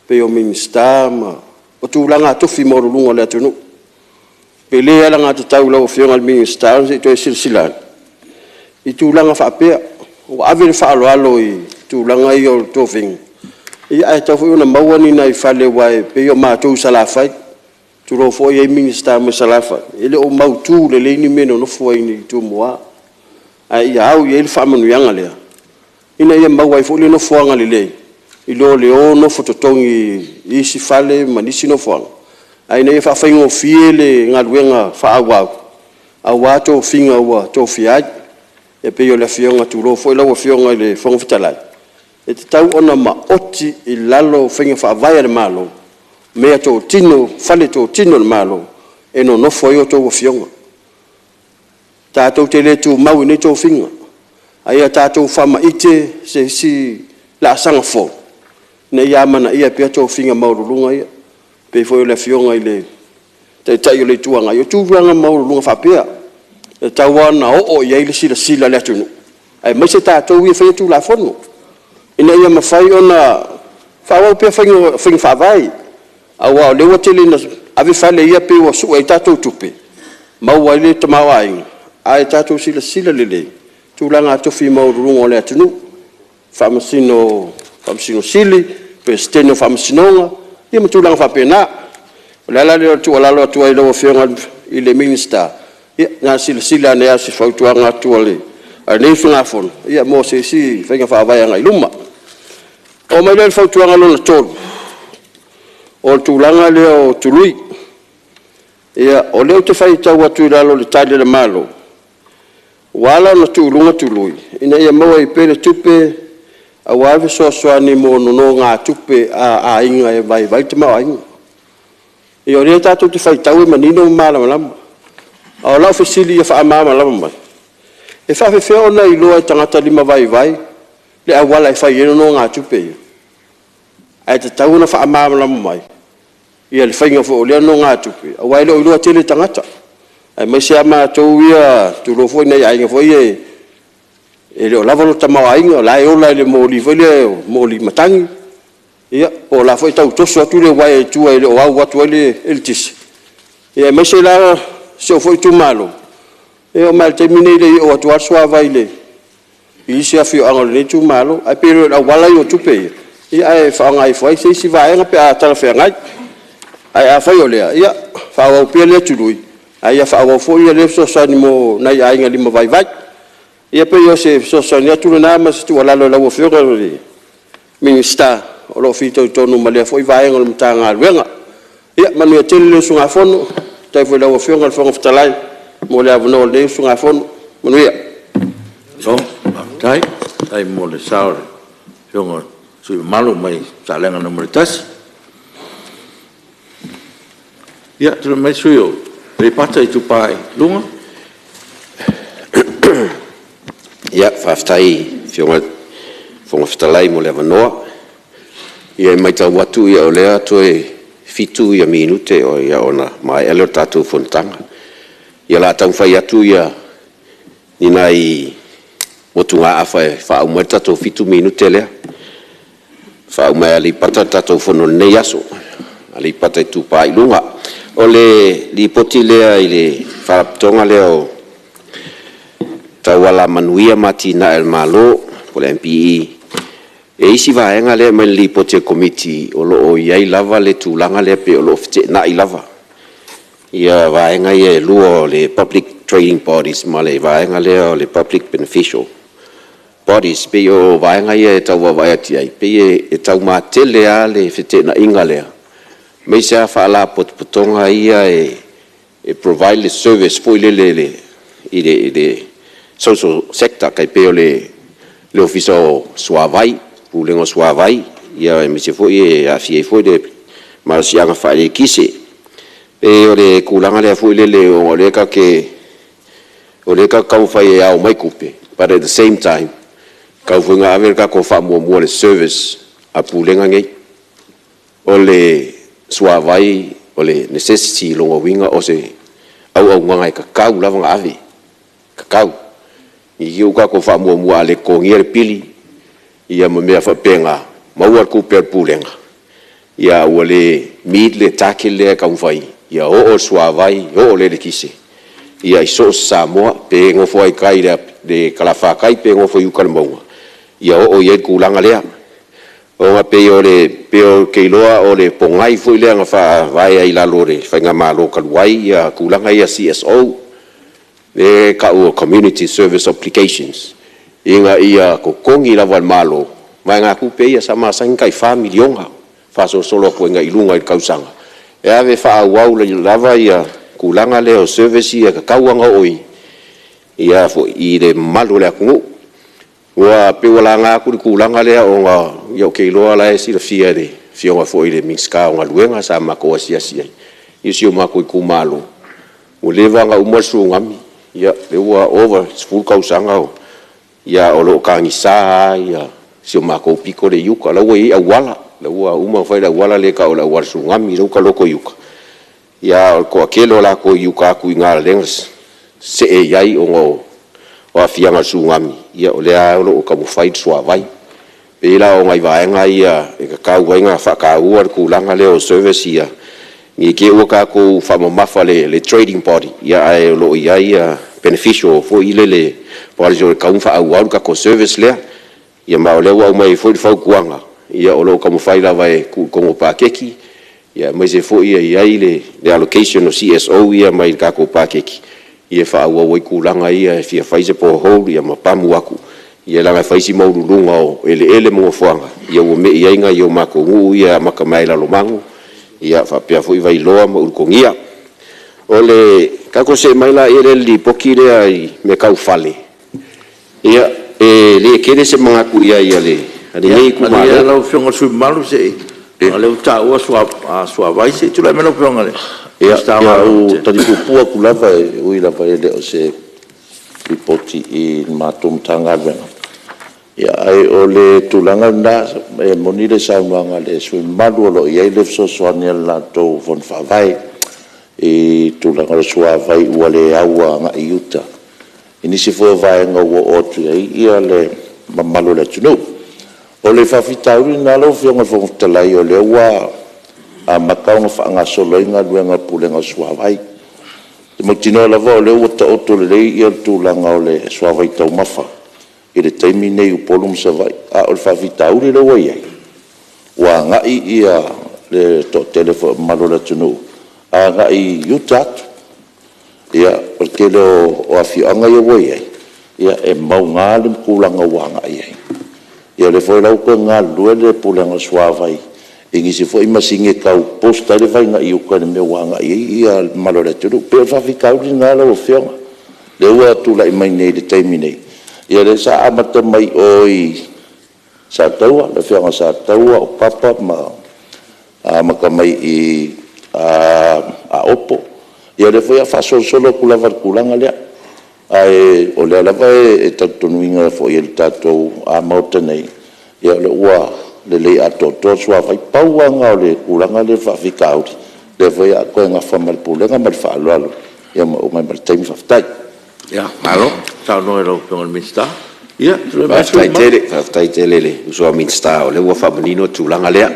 pei o Minisita ma o tulaga tofi maualuluga o le atunuu. Pe le alagatatau i lau Afioga i le Minisita se i toe silasila ane i tulaga faapea, ua ave le faaaloalo i tulaga ia o tofiga, ae tatau foi ona maua ni nai fale aua e pei o matou i Salafai, tulou foi e i ai Minisita mai Salafai, e le o mautu lelei ni mea e nonofo ai i Tumua, ae ia au i ai le faamanuiaga lea ina ia maua ai foi le nofoaga lelei i lo le o nofo totogi i isi fale ma nisi nofoaga, ae ina ia faafaigofie le galuega faaauau aua tofiga ua tofia ai. E pei o le Afioga, tulou foi lau Afioga i le Fofoga Fetalai, e tatau ona maoti i lalo faiga faavae a le Malo meatotino, faletotino a le Malo e nonofo ai a outou afioga. Tatou te le tumau i nei tofiga, a ia tatou faamaite se isi laasaga fou ina ia amanaia pea tofiga maualuluga ia, pei foi o le Afioga i le Taitai o le Itu Agai, o tulaga maualuluga faapea e tatau lava ona oo i ai le silasila a le atunuu, aemaise tatou ia e faia Tulafono, ina ia mafai ona faaauau pea faiga faavae, aua o lea ua tele ina ave fale ia pei ua sue ai tatou tupe maua ai le tamaoaiga, ae tatou silasila lelei i tulaga tofi maualuluga o le atunuu, Faamasino Sili, Peresetene o Faamasinoga, ia ma tulaga faapena. O le ala lea o le tuualalo atu ai i lau Afioga i le Minisita, ia na ona silasila ane lava o se fautuaga atu a lenei usugafono mo se isi faiga faavae agai i luma. Ona oo mai lea i le fautuaga lona 3, o le tulaga lea o tului. O lea ou te faitau atu i lalo o le Tali a le Malo, ua ala ona tuu i luga tului, ina ia maua ai pea le tupe aua le fesoasoani mo nonogatupe a aiga e vaivai le tamaoaiga. Ia o lea tatou te faitau e manino ma malamalama, a o lau fesili ia faamalamalama mai, e faapefea ona iloa e tagata limavaivai le auala e fai ai nonogatupe ia? Ae tatau ona faamalamalama mai le faiga foi o lea nonogatupe, aua e le o iloa tele e tagata, aemaise lava matou ia, tulou foi nai aiga foi ia e le o lava le tamaoaiga, o la e ola i le moli foi lea o le moli matagi, ia po o la e foi e tau toso atu le uaea i tua e le o au atu ai le eletise, aemaise la si ou foi itumalo, e oo mai lava i le taimi lenei e le i oo atu lava le suavai i isi afioaga o lenei itumalo. Ae pe le o le auala ia o tupe ia ae faaaoga ifo ai se isi vaega pe a talafeagai. Ae afai o lea, ia faaauau pea lea tului, a ia faaauau foi lea fesoasoani mo nai aiga limavaivai. Ia pei o se fesoasoani atu lena ma se tuualalo i lau Afioga i le Minisita o lo o fitoitonu ma lea foi vaega o le Matagaluega. Ia manuia tele le usugafono, faafetai foi i lau Afioga i le Fofoga Fetalai mo le avanoa o lenei usugafono. Manuia. Malo faafetai, faafetai mo le sao o le Afioga i le sui usufono mamalu mai Salega 1. Ia, tulai mai le sui usufono mo Aleipata Itupa i Luga. Faafetai i lau Afioga i le Fofoga Fetalai mo le avanoa. Ia e matau atu o lea toe 7 minute ona maea lea o le tatou fonotaga. Ia o le a taumafai atu ni nai motugaafa e faauma ai le tatou 7 minute lea, e faauma e Aleipata le tatou Fono i lenei aso, Aleipata Itupa i Luga. O le Lipoti lea i le Faalapotopotoga lea Tau Alamanuia ma Atinae a le Malo po o le MPE, e i ai isi vaega lea e aumai i le Lipoti a le Komiti o lo o i ai lava le tulaga lea pei o lo o feteenai lava vaega ia e lua o le Public Trading Bodies ma le vaega lea o le Public Beneficial Bodies. E pei o vaega ia e tau vaavaai atu i ai, e pei e taumatele lava le feteenaiga lea aemaise lava Faalapotopotoga ia e provide le service foi lele i le social sector e tai pei o le Ofisa o Suavai, Pulega o Suavai, aemaise foi e aafia ai foi le malosiaga faa-eletise. E pei o le tulaga lea foi lele ona o lea e tatou te taumafai e ao mai tupe, but at the same time, e tatau foi ona ave le tatou faamuamua i le service a Pulega nei. O le suavai o le necessity, o lona uiga o se auaunaga e tatau lava ona ave, e tatau. Ne i te i ua tatou faamuamua a le totogia le pili ia ma mea faapena, maua le tupe a le Pulega, a ua le meet le target lea e taumafai ia oo le suavai, oo le eletise i so o se Samoa, pe nofo lava i tai i le talafatai pe nofo i uta i le mauga, ia oo i ai le tulaga lea. Aua pei ou te iloa o le pogai foi lea na faavae ai i lalo o le faigamalo talu ai tulaga ia CSO, lea e tau o Community Service Obligations, ina ia totogi lava e le Malo vaegatupe ia sa masani ona tai $4 miliona faasolosolo atu ai i luga i le tausaga, e ave e faaauau lava le tulaga lea o service ia e tatau lava ona oo i le mamalu o le atunuu. Aua pei ua laga atu le tulaga lea ona ou te iloa o la e silafia e le Afioga foi i le Minisita o Galuega sa matou asiasi ai i si o matou itumalo, ua leva ona uma le Tsunami, lea ua ova i le 10 tausaga a o lo o tagisa lava si o matou pito lea i uta. O la e ua i ai auala, o la ua uma ona fai le auala lea e tau o le auala tsunami lea ua taloto i uta, a o le toatele o latou i uta atu i ina lea na see i ai ona o aafiaga o le Tsunami, ia o lea lava o lo o taumafai le suavai. E pei la o nai vaega ia e tatau ai ona faataua le tulaga lea o service ia, ne i te i ua tatou faamamafa i le trading body, ae o lo o i ai beneficial foi lele e tatau ona faaauau le tatou service lea. Ia ma o lea ua aumai ai foi le fautuaga, ia o lo o taumafai lava e tuu i totonu o paketi, aemaise foi ia i ai le allocation o CSOs ia mai le tatou paketi e faaauau ai tulaga ia e fia fai se borehole ma pamu atu, ia leaga e fai si maualuluga o eleele ma nofoaga ua me'i ai nai o matou nuu ia e amata mai lava i Lalomanu, faapea foi Vailoa ma Ulutogia. Ona tatou see mai lea i le Lipoti lea i mea tau fale, ia, e le tele se manatu i ai a lenei itumalo. Ia, malie lau Afioga i le sui usufono mamalu leaga o lea ua taua suavai. Se i tulai mai lau Afioga i le Minisita o Galuega. Ia, o le a ou tali puupuu atu lava, e ui lava e le o se Lipoti i le matou Matagaluega, ae o le tulaga lena, e moni le saunoaga a le sui usufono mamalu, o lo o i ai le fesoasoani a le latou Fono Faavae i le tulaga o le suavai ua le au agai i uta i nisi foi o vaega ua oo atu i ai le mamalu o le atunuu. O le faafitauli lena lau Afioga i le Fofoga Fetalai, o lea ua amata ona faagasolo ai galuega a le Pulega o le Suavai. Ou te mautinoa lava o lea ua taoto lelei le tulaga o le suavai taumafa i le taimi lenei i Upolu ma Savaii. A o le faafitauli lea ua i ai, ua agai le toatele foi o le mamalu o le atunuu agai i uta atu. O le tele o afioaga ia ua i ai, e mauga le tulaga ua agai i ai. Ia o lea foi la ua toe galulue le Pulega o le Suavai i nisi foi masini e tau boost ai le vai agai uta i le mea ua agai i ai le mamalu o le atunuu. E pei o le faafitauli lena lau Afioga, lea ua tulai mai nei i le taimi nei, ia lea sa amata mai o i Sataua, le afioaga o Sataua, o Papa ma amata mai i Aopo. Ia o lea foi o le a faasolosolo atu lava i le tulaga lea. Ae o lea lava e talitonuina foi e le tatou Maota nei, o lea ua lelei atoatoa le suavai. Pau lava lena o le tulaga lea o le faafitauli, lea foi o le a toe nafa ma le Pulega. Ma le faaaloalo, ia ma oo mai ma le taimi. Faafetai. Malo saunoa i lau Afioga i le Minisita. Ia, tulai mai le sui usufono mamalu. Faafetai tele i le uso a Minisita o lea ua faamanino le tulaga lea.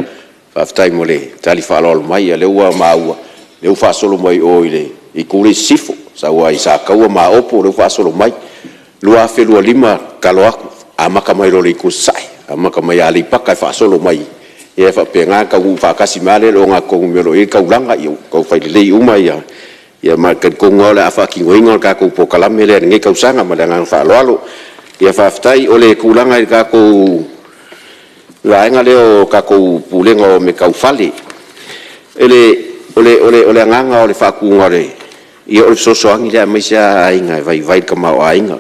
Faafetai mo le tali faaaloalo mai, o lea ua maua, o lea ua faasolo mai o i le itu lea i sisifo, sau lava i Sataua ma Aopo o lea ua faasolo mai. 2025, tatalo atu, amata mai loa i le itu i sasae, amata mai Aleipata e faasolo mai, ia e faapena ona taunuu faatasi mai lava le ogatotonu i le mea o lo o i ai le taulaga, ia tau fai lelei uma ma e talitonu lava o le a faatinoina le tatou polokalame lea i lenei tausaga. Ma le agaga faaaloalo. Faafetai. O le tulaga i le tatou vaega lea o tatou Pulega o mea tau fale. O le agaga o le faatuina o le... ia o le fesoasoani lea aemaise lava aiga e vaivai le tamaoaiga,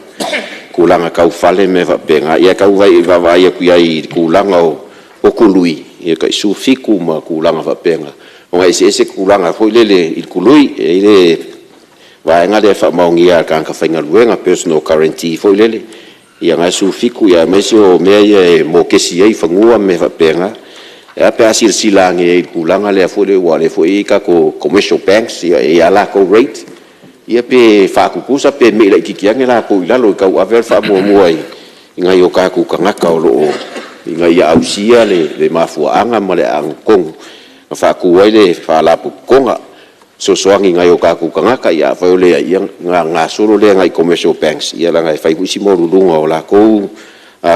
tulaga tau fale ma mea faapena. Ia e tau vaavaai atu i ai i le tulaga o tului, ia tai 17 ma tulaga faapena, aua e eseese tulaga foi lele i le tului. E i ai le vaega lea e faamaonia e le tagata faigaluega, personal guarantee foi lele, ia na e 17 aemaise o mea ia e mokesi ai fanua ma mea faapena. Ae a pe a silasila ane i ai i le tulaga lea aua o lea foi e i ai tatou commercial banks e i ai lava latou rate, ia pe faatutusa pe mei laitiiti ane latou i lalo e tau ave le faamuamua i nai o tatou tagata o lo o… ina ia ausia le mafuaaga ma le amiotonu na faatu ai le Faalapotopotoga. E fesoasoani i nai o tatou tagata, afai o leai, ia ona gasolo lea agai commercial banks, leaga e fai foi si maualuluga o latou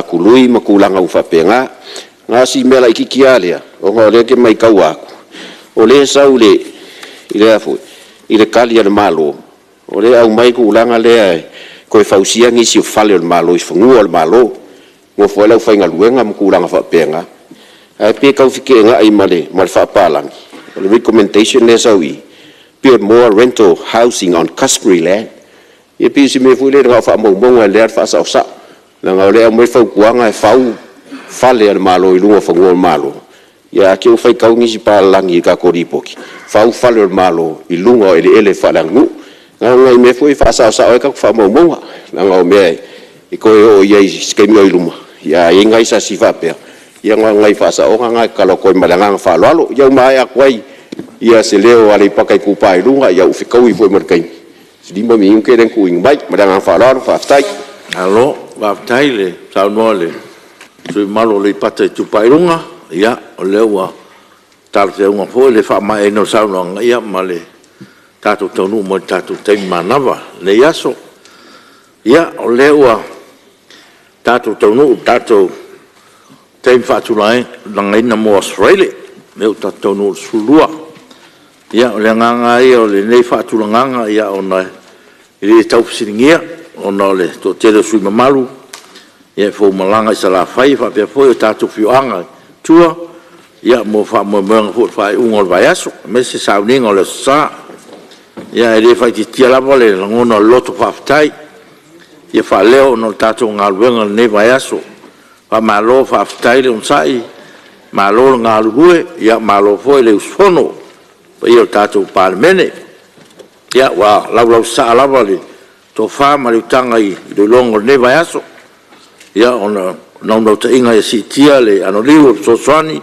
tului ma tulaga uma faapena. Na o si mea laitiiti lava lea, ona o lea ou te matau atu, o lea e sau i le Tali a le Malo, o lea e aumai le tulaga lea e toe fausia nisi o fale o le Malo i fanua o le Malo, e nonofo ai le aufaigaluega ma tulaga faapena. Ae pei e tau feteenai ma le faapapalagi, o le recommendation lea e sau i i, build more rental housing on customary land. Ia pei o se mea foi lele na o faamaumauga e lelei lava le faasaosao, leaga o lea e aumai le fautuaga e fau fale o le Malo i luga o fanua o le Malo, ae te i ua faitau nisi papalagi i le tatou Lipoti, fau fale o le Malo i luga o eleele faaleaganuu. Na o nai mea foi ia e faasaosao ai tatou faamaumauga, leaga o mea e toe oo i ai i se taimi o i luma, a i ai nai sasi faapea, ia na o nai faasaoga na e tatalo atu ai ma le agaga faaaloalo. Ia ua maea atu ai se leo o Aleipata Itupa i Luga, ua fetaui foi ma le taimi, se 5 minute lea na tuuina mai. Ma le agaga faaaloalo faafetai. Malo faafetai le saunoa i le sui usufono mamalu o Aleipata Itupa i Luga. Ia o lea ua talafeauga foi le faamaeaina o le saunoaga ma le tatou taunuu mai i le tatou taimi manava o lenei aso. Ia, o lea ua tatou taunuu i le tatou taimi faatulagaina mo Aso Faraile, lea ua tatou taunuu i le 12:00. Ia o le agaga lava ia o lenei faatulagaga, ona e le tau fesiligia ona o le toatele o sui usufono mamalu e fou malaga i Salafai faapea foi tatou afioaga i tua mo faamoemoega foi i le faaiuga o le vaiaso aemaise sauniga o le Aso Sa. Ae le faaitiitia lava le lagona o le loto faafetai e fia faaleo ona o le tatou galuega i lenei vaiaso. Faamalo faafetai le onosai, malo le galulue, malo foi le usufono i le paia o le tatou Palemene. Ia ua laulausasaa lava le tofa ma le utaga i iloiloga o lenei vaiaso ona o le naunautaiga ia siitia le anoliu o le fesoasoani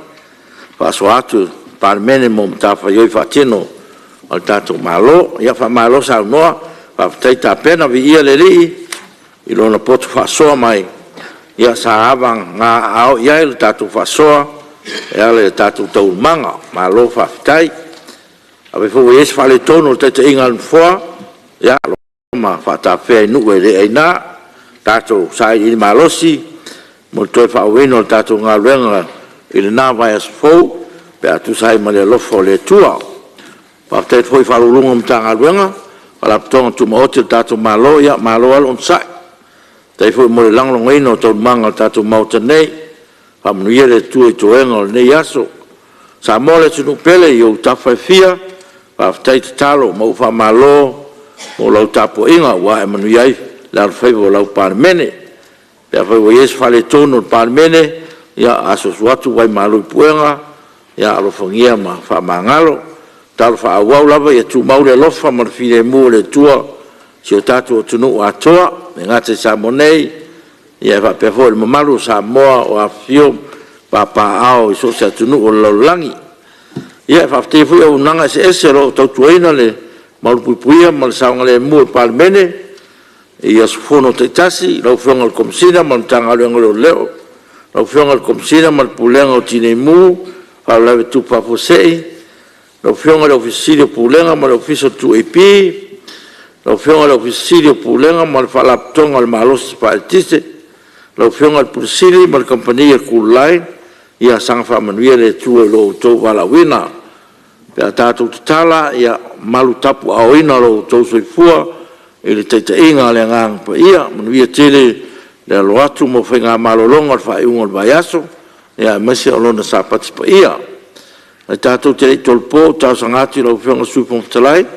faasoa atu a le Palemene mo matafaioi faatino a le tatou Malo. Ia faamalo saunoa, faafetai tapena, viia le Alii i Lona poto faasoa mai sa avagaaao i ai le tatou faasoa e ala i a tatou taualumaga. Malo faafetai. Afai foi ua i ai se faaletonu o le taitaiga a le Nofoa, ia alofagia ma faatafea i nuu e le aina. Tatou sailiili malosi mo le toe faaauauina o le tatou galuega i lena vaiaso fou pe a tusa ai ma le alofa o le Atua. Faafetai atu foi i Ofisa Sili o Pulega o Matagaluega ma Faalapotopotoga Tumaoti a le tatou Malo, ia malo lava le onosai. Faafetai foi mo le lagolagoina o taualumaga o le tatou Maota nei. Faamanuia le Atua i toega o lenei aso. Samoa le atunuu pele i ou tafa e fia, faafetai tatalo ma ua faamalo mo lau tapuaiga ua ae manuia ai le alofaiva o lau Palemene. Pe afai ua i ai se faaletonu o le Palemene, ia asuasu atu vaimalu i puega, ia alofagia ma faamagalo. Tatalo faaauau lava ia tumau le alofa ma le filemu o le Atua i si o tatou atunuu atoa, e le gata i Samoa nei, ae faapea foi le mamalu o Samoa o afifio ma papaaao i so o se atunuu o le lalolagi. Ia, e faafetaia foi auaunaga eseese o lo o tautuaina le malupuipuia ma le saogalemu o le Palemene i aso fono taitasi i lau Afioga i le Komesina ma le Matagaluega o Leoleo, lau Afioga i le Komesina ma le Pulega o Tinei Mu ma Faalavelave Tutupu Faafuasei, lau Afioga i le Ofisa Sili o Pulega ma le Ofisa o le 2AP, lau Afioga i le Ofisa Sili o Pulega ma le Faalapotopotoga o le Malosi Faa-Eletise, lau Afioga i le Ofisa Sili o Pulega ma le Kamupani a le Kooline, ia saga faamanuia le Atua i lo outou valaauina. Pe a tatou tatala, ia malu tapuaaoina lo outou soifua i le taitaiga a le Agaga Paia. Manuia tele le alo atu mo faiga malologa o le faaiuga o le vaiaso, aemaise o lona Sapati Paia. Ae tatou te le i tolopo, ou te talosaga atu i lau Afioga i le Sui Fofoga Fetalai e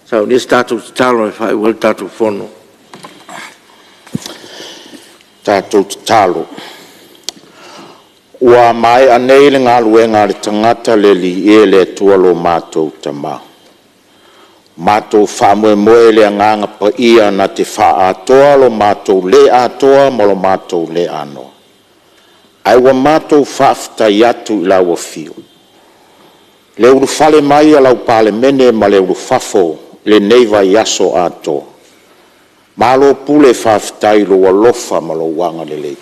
saunia se tatou tatalo e faaiu ai le tatou Fono. Tatou tatalo. Ua maea nei le galuega a le tagata le Alii e, le Atua lo matou Tama. Matou faamoemoe i le Agaga Paia na te faaatoa lo matou le atoa ma lo matou le anoa, ae ua matou faafetai atu i lau Afio, le ulufale mai a lau Palemene ma le ulufafo i lenei vaiaso atoa. Malo pule faafetai i lou alofa ma lou agalelei.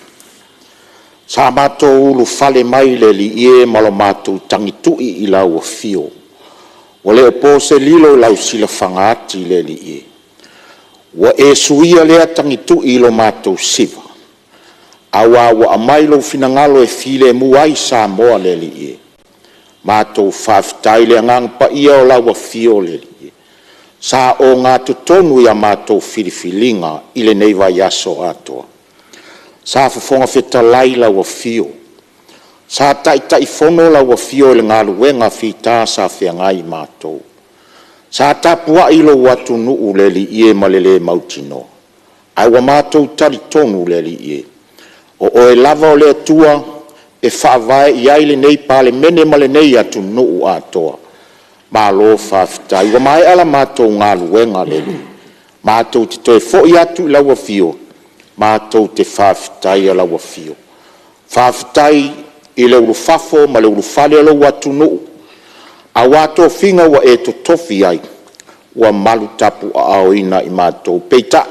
Sa matou ulufale mai le Alii e ma lo matou tagitui i lau Afio, ua le o po se lilo i lau silafaga ati le Alii e. Ua e suia lea tagitui i lo matou siva, aua ua aumai lou finagalo e filemu ai Samoa le Alii e. Matou faafetai i le Agaga Paia o lau Afio le Alii e, sa ogatotonu i a matou filifiliga i lenei vaiaso atoa. Sa fofoga fetalai lau Afio, sa Taitaifono lau Afio i le galuega fita sa feagai matou. Sa tapuai lou atunuu le Alii e ma le le mautinoa, ae ua matou talitonu le Alii e, o Oe lava o le Atua e faavae i ai lenei Palemene ma lenei atunuu atoa. Malo faafetai. Ua maea la matou galuega le Alii, matou te toe foi atu i lau Afio matou te faafetaia lau Afio. Faafetai i le ulufafo ma le ulufale o lou atunuu aua tofiga ua e totofi ai, ua malutapuaaoina i matou. Peitai,